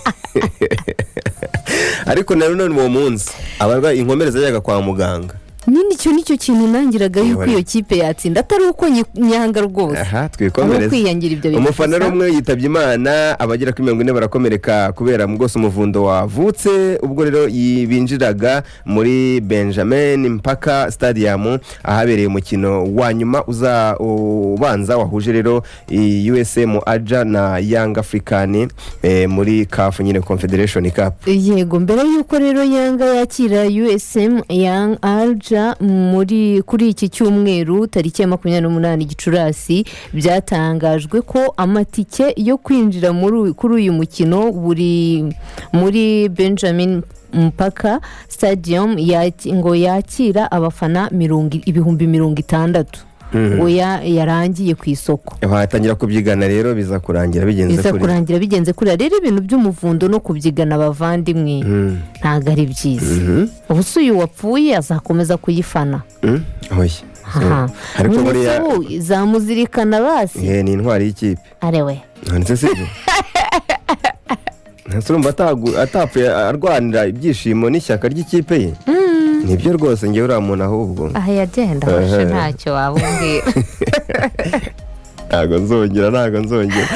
Speaker 2: Ariko na none uwo munsi abarwayi inkomere zajyaga kwa muganga.
Speaker 1: Nyine icyo nicyo kintu nangiraga yuko
Speaker 2: Ihorere.
Speaker 1: iyo kipe yatsinda, atari uko nyanga rwose,
Speaker 2: Aha
Speaker 1: ari
Speaker 2: twikomereze.
Speaker 1: ukwiyangira ibyo bintu
Speaker 2: Umufana
Speaker 1: gusa.
Speaker 2: umwe yitabye Imana, abagera kuri 40 barakomereka kubera rwose umuvundo wavutse ubwo rero binjiraga muri Benjamin Mkapa Stadium, ahabereye umukino wa nyuma uza ubanza wahuje rero USM Alger na Young African muri CAF nyine, Confederation Cup.
Speaker 1: Yego, mbere y'uko rero Yanga yakira USM Young Alger muri kuri iki cyumweru tariki ya 28 Gicurasi, byatangajwe ko amatike yo kwinjira kuri uyu mukino buri muri Benjamin Mkapa Stadium ngo yakira abafana 60,000 ngo yarangiye ku isoko.
Speaker 2: Batangira kubyigana rero, biza kurangira bigenze
Speaker 1: Biza
Speaker 2: kuri
Speaker 1: kurangira bigenze kuriya. Rero ibintu by'umuvundo no kubyigana, abavandimwe, ntabwo ari byiza. Ubu se uyu wapfuye azakomeza kuyifana?
Speaker 2: Oya.
Speaker 1: Aha.
Speaker 2: Ariko
Speaker 1: None se
Speaker 2: buriya
Speaker 1: ubu zamuzirikana basi?
Speaker 2: Ni intwari y'ikipe.
Speaker 1: Arewe.
Speaker 2: None se sibyo? Ntese urumva atapfuye arwanira ibyishimo n'ishyaka ry'ikipe ye? Nibyo rwose, ngewe uriya muntu ahubwo
Speaker 1: Aha yagenda afashe, ntacyo waba umbwira.
Speaker 2: Ntabwo nzongera, ntabwo nzongera.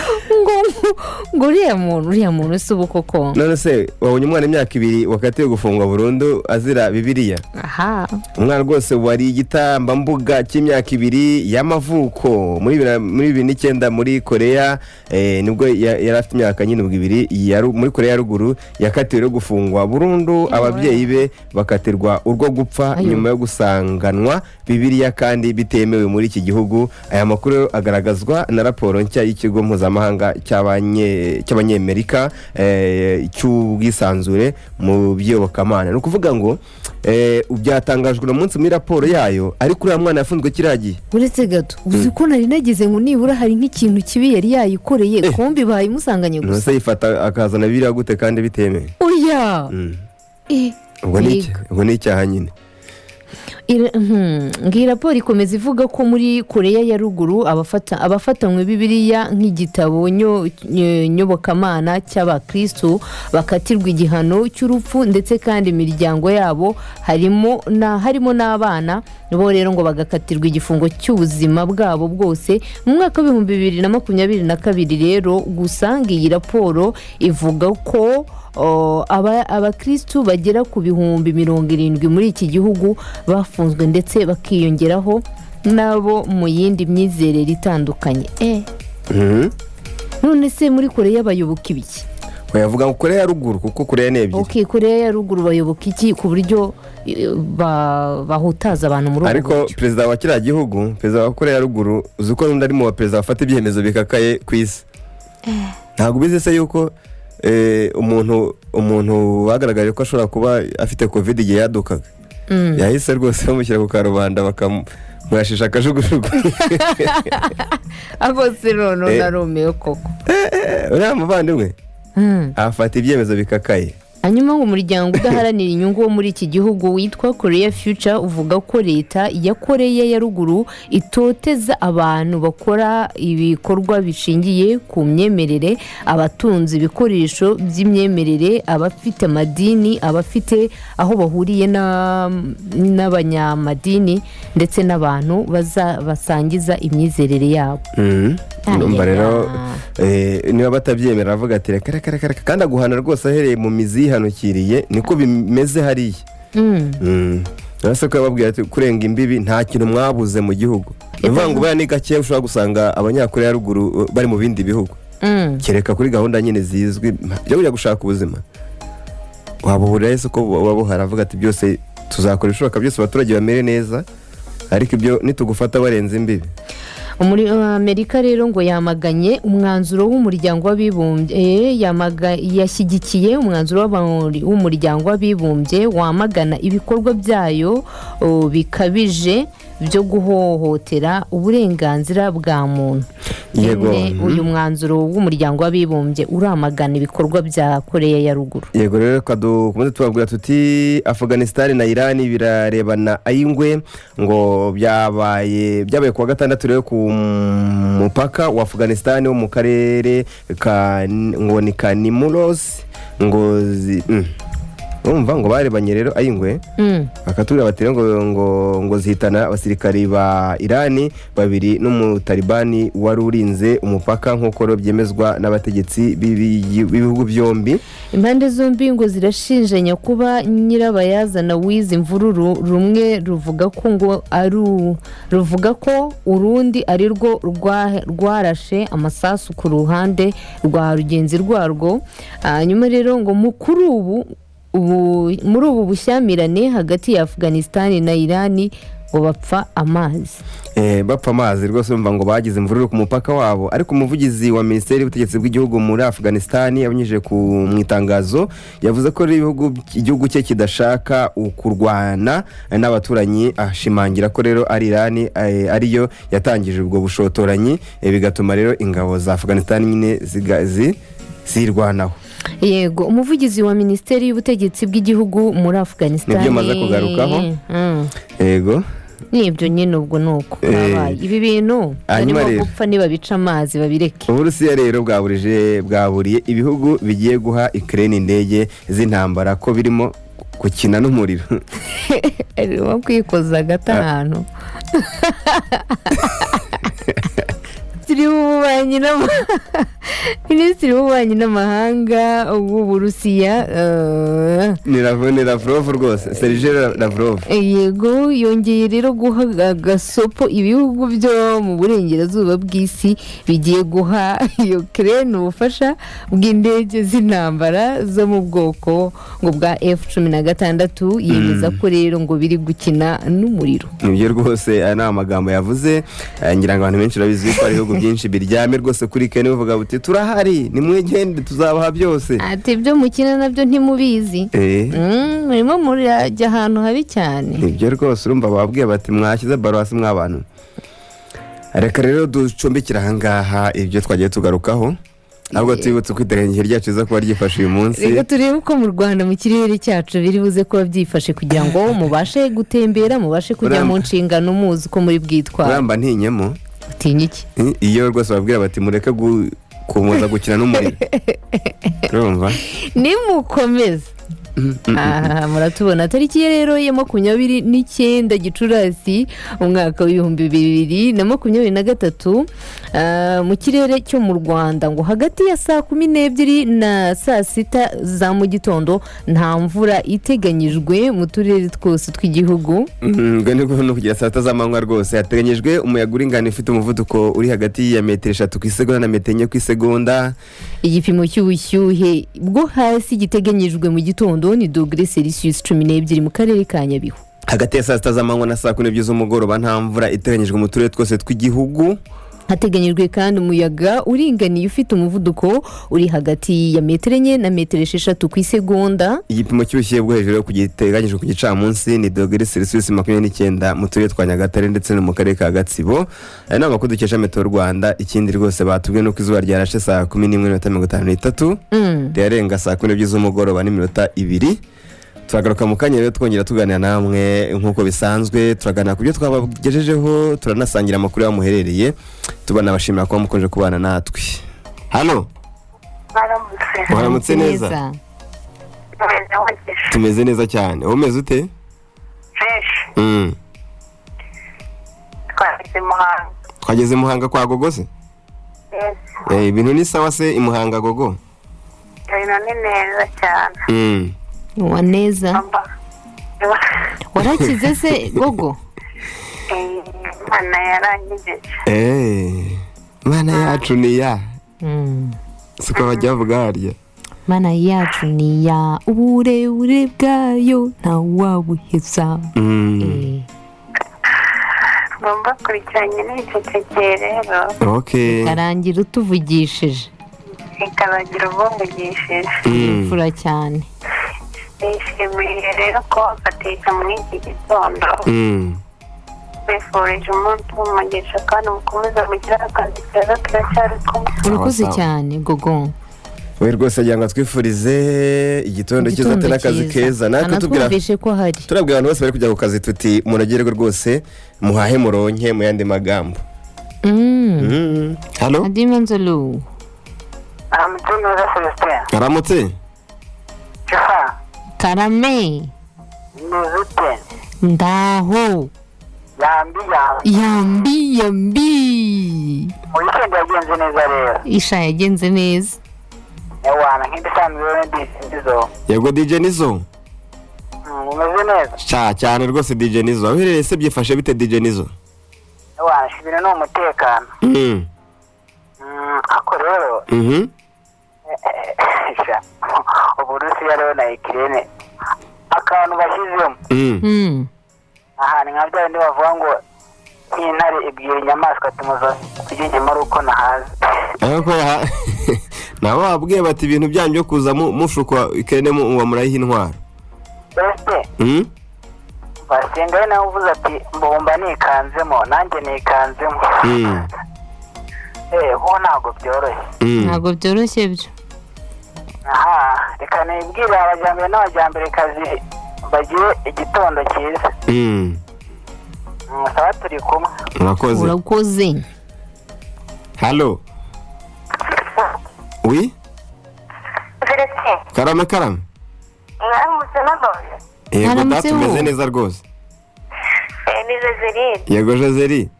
Speaker 1: Ngo uriya muntu si ubu koko?
Speaker 2: None se wabonye umwana imyaka 2 wakatiwe gufungwa burundu azira Bibiliya?
Speaker 1: Aha.
Speaker 2: Umwana rwose wari igitambambuga cy'imyaka 2 y'amavuko muri 2009 muri Koreya, nibwo yari afite imyaka nyine ubwo 2 muri Koreya ya Ruguru, yakatiwe rero gufungwa burundu, ababyeyi be bakatirwa urwo gupfa
Speaker 1: Ayo.
Speaker 2: nyuma yo gusanganwa Bibiliya kandi bitemewe muri iki gihugu. Aya makuru rero agaragazwa na raporo nshya y'ikigo mpuzamahanga cy'Abanyamerika cy'ubwisanzure mu by'iyobokamana. Ni ukuvuga ngo byatangajwe uno munsi muri raporo yayo, ariko uriya mwana yafunzwe kiriya gihe.
Speaker 1: Uretse gato, uzi ko nari nagize ngo nibura hari nk'ikintu kibi yari yayikoreye, kumbi bayimusanganye gusa.
Speaker 2: Ntuse yifata akazana Bibiliya gute kandi bitemewe?
Speaker 1: Oya.
Speaker 2: Ubwo ni
Speaker 1: Yego.
Speaker 2: Ubwo ni icyaha nyine.
Speaker 1: Ngiyi raporo ikomeza ivuga ko muri Koreya ya Ruguru abafatanywe Bibiliya nk'igitabo nyobokamana cy'abakristu bakatirwa igihano cy'urupfu, ndetse kandi imiryango yabo harimo n'abana bo rero ngo bagakatirwa igifungo cy'ubuzima bwabo bwose. Mu mwaka w'2022 rero gusa, ngo iyi raporo ivuga ko abakristu bagera ku 70,000 muri iki gihugu bafunzwe, ndetse bakiyongeraho n'abo mu yindi myizerere itandukanye. None se muri Koreya bayoboka ibiki?
Speaker 2: Bayavuga ngo Koreya ya Ruguru, kuko Koreya ni ebyiri.
Speaker 1: Ok, Koreya ya Ruguru bayoboka iki ku buryo bahutaza abantu muri ubwo
Speaker 2: Ariko
Speaker 1: buryo?
Speaker 2: perezida wa kiriya gihugu, perezida wa Koreya ya Ruguru, uzi ko n'undi ari mu baperezida bafata ibyemezo bikakaye ku isi? Ntabwo ubizi se yuko umuntu bagaragaje ko ashobora kuba afite COVID igihe yadukaga, yahise rwose bamushyira ku karubanda, bakamurashisha akajugujugu?
Speaker 1: Ako se noneho narumiwe koko.
Speaker 2: Uriya muvandimwe afata ibyemezo bikakaye.
Speaker 1: Hanyuma ngo umuryango udaharanira inyungu wo muri iki gihugu witwa Korea Future uvuga ko leta ya Koreya ya Ruguru itoteza abantu bakora ibikorwa bishingiye ku myemerere, abatunze ibikoresho by'imyemerere, abafite amadini, abafite aho bahuriye n'abanyamadini, ndetse n'abantu basangiza imyizerere yabo.
Speaker 2: Urumva rero,
Speaker 1: Ayaya.
Speaker 2: niba batabyemera, aravuga ati reka reka reka reka, kandi aguhana rwose ahereye mu mizi yihanukiriye, niko bimeze hariya. Uretse ko yababwira ati kurenga imbibi nta kintu mwabuze mu gihugu. Ni ukuvuga ngo buriya ni gake ushobora gusanga Abanyakoreya ya Ruguru bari mu bindi bihugu, kereka kuri gahunda nyine zizwi byo kujya gushaka ubuzima. Wabuhurira ese ko buba buhari? Avuga ati byose tuzakora ibishoboka byose abaturage bamere neza, ariko ibyo nitugufata barenze imbibi.
Speaker 1: Muri Amerika rero ngo yamaganye umwanzuro w'Umuryango w'Abibumbye, yashyigikiye umwanzuro w'Umuryango w'Abibumbye wamagana ibikorwa byayo bikabije byo guhohotera uburenganzira bwa muntu. Nyine uyu mwanzuro w'Umuryango w'Abibumbye uramagana ibikorwa bya Koreya ya Ruguru.
Speaker 2: Yego rero, reka dukomeze tubabwira tuti Afghanistan na Iran birarebana ay'ingwe. Ngo byabaye kuwa gatandatu rero ku mupaka wa Afghanistan wo mu karere ka ngo ni ka Nimuros ngo. Urumva ngo barebanye rero ayingwe, bakatubwira bati rero ngo zihitana abasirikari ba Irani babiri n'umutalibani wari urinze umupaka, nk'uko rero byemezwa n'abategetsi b'ibihugu byombi.
Speaker 1: Impande zombi ngo zirashinjanya kuba nyirabayazana w'izi mvururu. Rumwe ruvuga ko ngo ari ruvuga ko urundi ari rwo rwarashe amasasu ku ruhande rwa rugenzi rwarwo. Hanyuma rero ngo mu kuri ubu muri ubu bushyamirane hagati ya Afghanistan na Irani ngo bapfa amazi.
Speaker 2: Bapfa amazi rwose. Urumva ngo bagize imvururu ku mupaka wabo, ariko umuvugizi wa minisiteri y'ubutegetsi bw'igihugu muri Afghanistan abinyujije mu itangazo yavuze ko rero igihugu cye kidashaka kurwana n'abaturanyi, ashimangira ko rero ari Irani ariyo yatangije ubwo bushotoranyi, bigatuma rero ingabo za Afghanistan nyine zirwanaho.
Speaker 1: Yego, umuvugizi wa minisiteri y'ubutegetsi bw'igihugu muri Afghanistan.
Speaker 2: Nibyo maze kugarukaho. Yego.
Speaker 1: Nibyo nyine, ubwo ni uko kabaye ibi bintu
Speaker 2: Hanyuma
Speaker 1: barimo
Speaker 2: rero-
Speaker 1: gupfa, nibabica amazi babireke.
Speaker 2: Uburusiya rero bwaburiye ibihugu bigiye guha Ukraine indege z'intambara ko birimo gukina n'umuriro.
Speaker 1: Arimo kwikoza agati ahantu. Minisitiri w'ububanyi n'amahanga w'Uburusiya
Speaker 2: Ni Lavrov rwose, Sergei Lavrov.
Speaker 1: Yego, yongeye rero guha agasopo ibihugu byo mu burengerazuba bw'isi bigiye guha Ukraine ubufasha bw'indege z'intambara zo mu bwoko ngo bwa F-16, yemeza ko rero ngo biri gukina n'umuriro.
Speaker 2: Nibyo rwose, aya ni amagambo yavuze. Ngira ngo abantu benshi babizi ko hari ibihugu byinshi biryamye rwose kuri Ukraine, bavuga buti: "Turahari, nimwegende, tuzabaha byose."
Speaker 1: Ati: "Ibyo mukina nabyo ntimubizi." Murimo murajya ahantu habi cyane.
Speaker 2: Nibyo rwose, urumva bababwiye bati: "Mwashyize baro hasi mw'abantu." Reka rero ducumbikire ahangaha ibyo twagiye tugarukaho, ahubwo tubibutse uko iteganyagihe ryacu riza kuba ryifashe uyu munsi.
Speaker 1: Reka turebe uko mu Rwanda mu kirere cyacu biri buze kuba byifashe, kugira ngo mubashe gutembera, mubashe kujya mu nshingano muzi uko muri bwitwara.
Speaker 2: Uramba ntinyemo.
Speaker 1: Utinya iki?
Speaker 2: Iyo rwose babwira bati: "Mureke gukomeza gukina n'umuriro," urumva.
Speaker 1: Nimukomeza aha muratubona. Tariki ye rero ya 29 Gicurasi umwaka w'2023, mu kirere cyo mu Rwanda ngo hagati ya saa 12 na saa 6 za mu gitondo nta mvura iteganyijwe mu turere twose tw'igihugu.
Speaker 2: Ubwo ni no kugera saa 6 z'amanywa rwose hateganyijwe umuyaga uringana ufite umuvuduko uri hagati ya metero 3 ku isegonda na metero 4 ku isegonda.
Speaker 1: Igipimo cy'ubushyuhe bwo hasi giteganyijwe mu gitondo ni dogere Celsius 12 mu karere ka Nyabihu.
Speaker 2: Hagati ya saa 6 z'amanywa na saa 12 z'umugoroba nta mvura iteganyijwe mu turere twose tw'igihugu.
Speaker 1: Hateganyijwe kandi umuyaga uringaniye ufite umuvuduko uri hagati ya metero 4 na metero 6 ku isegonda.
Speaker 2: Igipimo cy'ubushyuhe bwo hejuru giteganyijwe ku gicamunsi ni dogere Celsius 29 mu turere twa Nyagatare ndetse no mu karere ka Gatsibo. Aya ni amakuru dukesha Meteo Rwanda. Ikindi rwose batubwiye nuko izuba ryarashe saa 11:53, rirarenga saa 12 z'umugoroba n'iminota 2. Turagaruka mu kanya rero twongera tuganira namwe nk'uko bisanzwe, turaganira ku byo twabagejejeho, turanasangira amakuru y'aho muherereye, tubanabashimira kuba mukomeje kubana natwe hano.
Speaker 3: Baramutse.
Speaker 2: Waramutse neza.
Speaker 3: Meze mugisha.
Speaker 2: Tumeze neza cyane, wowe umeze ute?
Speaker 3: Fresh. Twageze Muhanga.
Speaker 2: Twageze Muhanga kwa Gogo se?
Speaker 3: Yes.
Speaker 2: Ibintu ni sawa se i Muhanga, Gogo?
Speaker 3: Ibintu ni neza cyane.
Speaker 1: Wa neza.
Speaker 3: Mba.
Speaker 1: Warakize se, Gogo?
Speaker 3: Imana yarangije.
Speaker 2: Imana yacu ni ya siko bajya bavuga harya.
Speaker 1: Mana yacu ni ya uburebure bwayo ntawabuheza.
Speaker 3: Ngomba kurikiranye n'icecekeye rero.
Speaker 1: Karangira utuvugishije.
Speaker 3: Ikabagira ubumvugishije.
Speaker 1: Imfura cyane.
Speaker 3: Nishimiye rero ko wafatisha muri iki gitondo. Bifurije umunsi w'umugisha kandi mukomeze mugire akazi keza, turacyari kumwe.
Speaker 1: Urakoze
Speaker 2: Sawa, sawa.
Speaker 1: cyane, Gogo.
Speaker 2: We rwose agira ngo twifurize igitondo cyiza ate n'akazi keza, natwe tubwira
Speaker 1: Anatwumvishe ko hari
Speaker 2: turabwira abantu bose bari kujya ku kazi tuti: "Munogerwe rwose, muhahe muronke," mu yandi magambo. Halo.
Speaker 1: Adimanzolu.
Speaker 3: Aramutse neza, Celestin.
Speaker 2: Aramutse.
Speaker 3: Jofa.
Speaker 1: Karame.
Speaker 3: Umeze ute?
Speaker 1: Ndaho.
Speaker 3: Yambi yambi.
Speaker 1: Yambi yambi.
Speaker 3: Weekend yagenze neza rero.
Speaker 1: Isha yagenze neza.
Speaker 3: Ewana nk'ibisanzwe rero ndizo.
Speaker 2: Yego DJ Nizo.
Speaker 3: Umeze neza.
Speaker 2: Sha cyane rwose DJ Nizo. Aho uherereye se byifashe bite DJ Nizo?
Speaker 3: Ewana ibintu ni umutekano. Ako rero sha, Uburusiya rero na Ukraine akantu bashyizemo ahantu nka bya bindi bavuga ngo nk'intare ibwira inyamaswa ati muza kurya inyama ari uko nahaze.
Speaker 2: Ariko nabo babwiye bati ibintu byanyu byo kuza mushukwa Ukraine muba murayiha intwaro.
Speaker 3: Ese basenga we nawe uvuze ati mbumba nikanzemo nanjye nikanzemo. Ho ntabwo byoroshye.
Speaker 1: Ntabwo byoroshye byo.
Speaker 3: Aha reka nibwire abajyambere n'abajyamberekazi bagire igitondo cyiza. Sawa turi kumwe.
Speaker 2: Murakoze.
Speaker 1: Urakoze.
Speaker 2: Halo. Oui?
Speaker 4: Celestin,
Speaker 2: Karame karame.
Speaker 4: mwaramutse nanone.
Speaker 2: Yego
Speaker 1: Mwaramutse
Speaker 2: data umeze
Speaker 1: wo.
Speaker 2: neza rwose.
Speaker 4: Ni Joseline.
Speaker 2: Yego Joseli.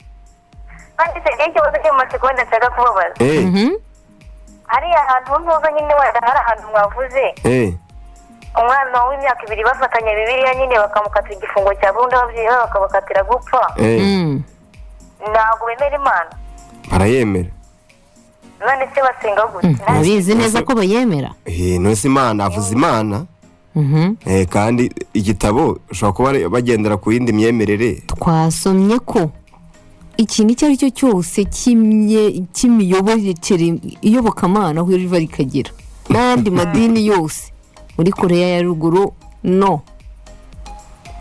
Speaker 4: Kandi se ngiye ikibazo cyo mu masegonda nshaka kubabaza. Hariya hantu ntuza nyine wenda hari ahantu mwavuze umwana w'imyaka 2 bafatanya Bibiliya nyine bakamukatira igifungo cya burundu, ababyeyi be bakabakatira gupfa. Ntabwo bemera Imana.
Speaker 2: Barayemera.
Speaker 4: None se basenga gute?
Speaker 1: Abizi neza ko bayemera.
Speaker 2: None Imana avuze Imana. Kandi igitabo ushobora kuba bagendera ku yindi myemerere.
Speaker 1: Twasomye ko ikintu icyo ari cyo cyose cy'imiyoborere iyobokamana aho riva rikagera n'ayandi madini yose muri Koreya ya ruguru no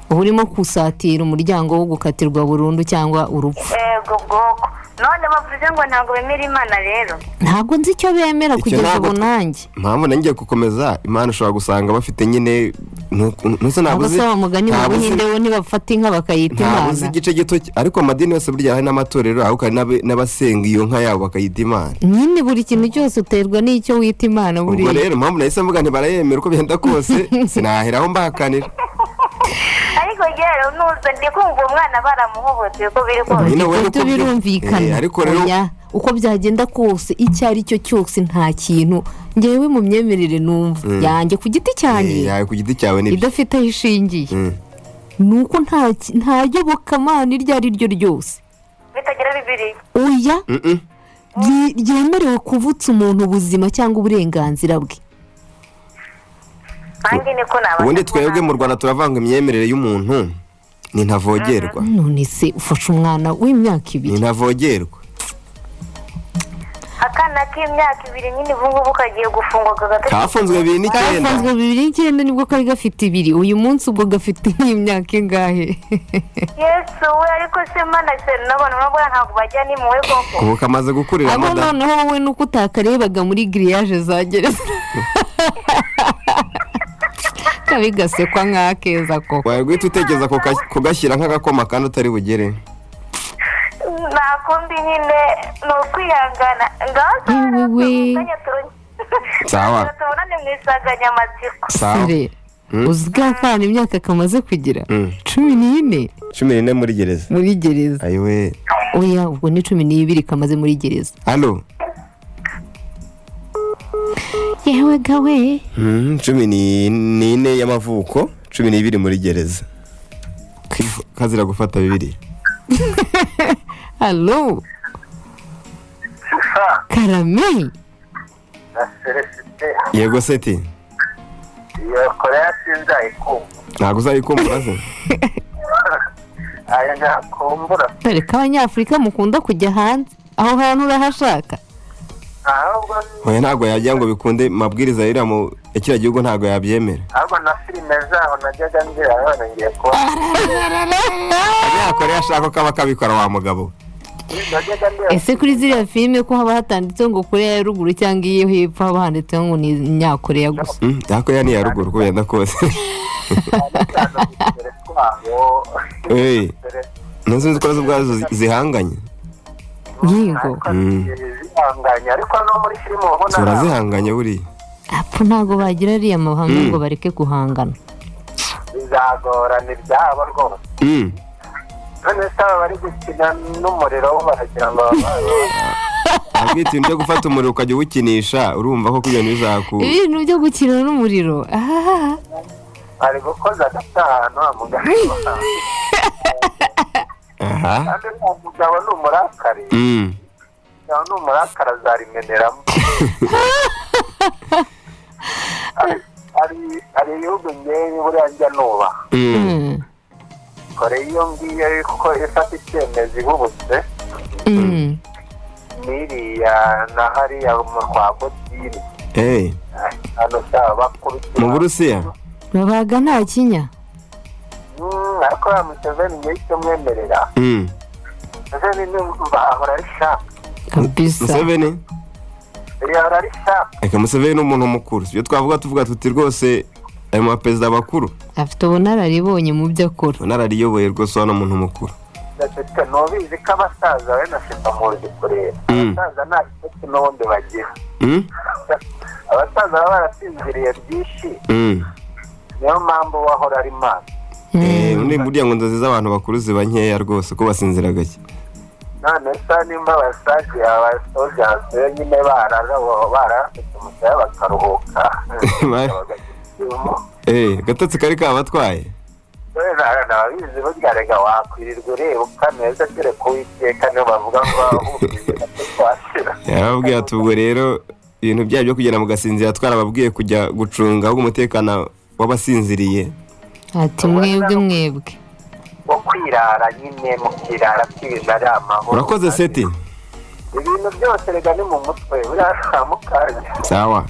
Speaker 1: uba urimo kusatira umuryango wo gukatirwa burundu cyangwa urupfu.
Speaker 4: Yego bwoko. None bavuze ngo ntabwo bemera Imana rero.
Speaker 1: Ntabwo nzi icyo bemera
Speaker 2: Icyo
Speaker 1: kugeza
Speaker 2: ntabwo
Speaker 1: ubu nanjye.
Speaker 2: Mpamvu nanjye gukomeza Imana ushobora gusanga bafite nyine ntuse ntabwo
Speaker 1: Ntabwo
Speaker 2: uzi
Speaker 1: se wa mugani mu
Speaker 2: ntabwo uzi-
Speaker 1: Buhinde bo ntibafata inka bakayita
Speaker 2: ntabwo uzi
Speaker 1: Imana.
Speaker 2: igice gito ariko amadini yose burya hari n'amatorero ahubwo hari n'abasenga iyo nka yabo bakayita Imana.
Speaker 1: Nyine buri kintu cyose uterwa n'icyo wita Imana
Speaker 2: Ubwo
Speaker 1: buriya.
Speaker 2: rero impamvu nahise mvuga ntibarayemera uko byenda kose sinaheraho mbahakanira.
Speaker 4: Ariko rero nuza ndi kumva umwana baramuhohoteye uko biri kose.
Speaker 2: Nyine wowe
Speaker 1: Ibyo
Speaker 2: uko
Speaker 1: birumvikana.
Speaker 2: Ariko rero
Speaker 1: Oya, uko byagenda kose icyo ari cyo cyose nta kintu ngewe mu myemerere numva yanjye ku giti cyanjye
Speaker 2: yawe ku giti cyawe nibyo.
Speaker 1: idafite aho ishingiye ni uko nta yobokamana iryo ari ryo ryose
Speaker 4: bitagira Bibiliya.
Speaker 1: Oya, ryemerewe kuvutsa umuntu ubuzima cyangwa uburenganzira bwe.
Speaker 4: Nanjye niko nabasha.
Speaker 2: Ubundi twebwe mu Rwanda turavanga imyemerere y'umuntu ni ntavogerwa.
Speaker 1: None se ufashe umwana w'imyaka
Speaker 2: Ni
Speaker 1: 2.
Speaker 2: ntavogerwa.
Speaker 4: Akana k'imyaka 2 nyine ubu ngubu kagiye gufungwa kagata.
Speaker 2: Kafunzwe 2009.
Speaker 1: Kafunzwe 2009 nibwo kari gafite 2. Uyu munsi ubwo gafite nk'imyaka ingahe?
Speaker 4: Yesu we ariko se mana se n'abantu nabwo ntabwo bajya ni muwe koko.
Speaker 2: Ubu kamaze gukurira
Speaker 1: Abo
Speaker 2: amada.
Speaker 1: noneho wowe nuko utakarebaga muri giriyaje za gereza. Kabi gasekwa nk'akeza koko.
Speaker 2: Wawe guhita utekereza kugashyira nk'agakoma kandi utari bugere.
Speaker 4: Nta kundi nyine ni ukwihangana. Ngaho
Speaker 1: Yewe.
Speaker 2: Sawa.
Speaker 4: tubonane mu insanganyamatsiko.
Speaker 2: Sawa.
Speaker 1: Sere, uzi akana imyaka kamaze kugira? 14.
Speaker 2: 14 muri gereza.
Speaker 1: Muri gereza.
Speaker 2: Ayiwe.
Speaker 1: Oya ubwo ni 12 kamaze muri gereza.
Speaker 2: Halo.
Speaker 1: Yewe gawe.
Speaker 2: 14 y'amavuko, 12 muri gereza. Kazira gufata Bibiliya.
Speaker 1: Halo. Karame.
Speaker 5: Na Celestin.
Speaker 2: Yego seti.
Speaker 5: Iyo Koreya sinzayikumbura.
Speaker 2: Ntabwo uzayikumbura se?
Speaker 5: Ayo ntakumbura.
Speaker 1: Dore ko abanyafurika mukunda kujya hanze. Aho hantu urahashaka.
Speaker 5: Ahubwo
Speaker 2: Oya ntabwo yajya ngo bikunde mabwiriza yiriya mu kiriya gihugu ntabwo yabyemera.
Speaker 5: ahubwo na filime zaho najyaga ngira none ngiye kuba.
Speaker 2: Abanyakoreya ashaka ko kaba kabikora wa mugabo.
Speaker 5: Najyaga ndeba.
Speaker 1: Ese kuri ziriya filime ko haba hatanditseho ngo Koreya ya ruguru cyangwa iyo hepfo haba handitseho ngo ni Nyakoreya gusa?
Speaker 2: Yakoreya ni iya ruguru uko byenda kose.
Speaker 5: Cyane cyane udusere twabo.
Speaker 2: Ntuzi ko nazo ubwazo zihanganye.
Speaker 1: Yego.
Speaker 5: Zihanganye ariko no muri filime ubona
Speaker 2: Zirazihanganye buriya.
Speaker 1: Apfa ntabwo bagira ariya mahame ngo bareke guhangana.
Speaker 5: Bizagorana ibyabo rwose. None se aba bari gukina n'umuriro bo baragira ngo
Speaker 2: Abwita ibintu byo gufata umuriro ukajya uwukinisha, urumva ko ibintu bizaku
Speaker 1: Ibintu byo gukina n'umuriro, ahahaha.
Speaker 5: Bari gukoza agati ahantu wa mugabo.
Speaker 2: Aha.
Speaker 5: Kandi uwo mugabo ni umurakari. Mugabo ni umurakari, azarimeneramo. Hari ibihugu ngewe buriya njya nubaha. Kore iyo ngiyo kuko ifata icyemezo ihubutse. N'iriya na hariya mu kwa Botini. Hano cyaba bakubita.
Speaker 2: Mu Burusiya.
Speaker 1: Babaga nta kinya.
Speaker 5: Ariko ya Museveni ngewe icyo mwemerera, Museveni numva ahora ari sharp.
Speaker 1: Kabisa.
Speaker 2: Museveni.
Speaker 5: Ahora ari sharp.
Speaker 2: Reka, Museveni ni umuntu mukuru, ibyo twavuga tuvuga tuti rwose ayo maperezida bakuru.
Speaker 1: Afite ubunararibonye mu byo akora.
Speaker 2: Unarariyoboye rwose, hano umuntu mukuru.
Speaker 5: Ndetse nubizi ko abasaza we na Shefa muzi kureba. Abasaza nta bitotsi n'ubundi bagira. Abasaza baba barasinziriye byinshi. Niyo mpamvu wahora ari maso.
Speaker 2: Undi burya ngo inzozi z'abantu bakuru ziba nkeya rwose, ko basinzira gake.
Speaker 5: None se nimba abasaje abasojanse nyine barara barafite umusaya bakaruhuka.
Speaker 2: Agatotsi kari kabatwaye.
Speaker 5: Nababizi burya rega wakwirirwa ureba ukaneza kereka Uwiteka, niyo bavuga ngo ahubwiye natwe twashira.
Speaker 2: Yarababwiye ati ubwo rero ibintu byabo byo kugenda mugasinzira, twarababwiye kujya gucunga ahubwo umutekano w'abasinziriye.
Speaker 1: Ati mwebwe mwebwe.
Speaker 5: Wo kwirara nyine mukirara kwibintu ari amahoro.
Speaker 2: Urakoze, Seti.
Speaker 5: Ibintu byose rega ni mu mutwe buriya nta mukanya.
Speaker 2: Sawa.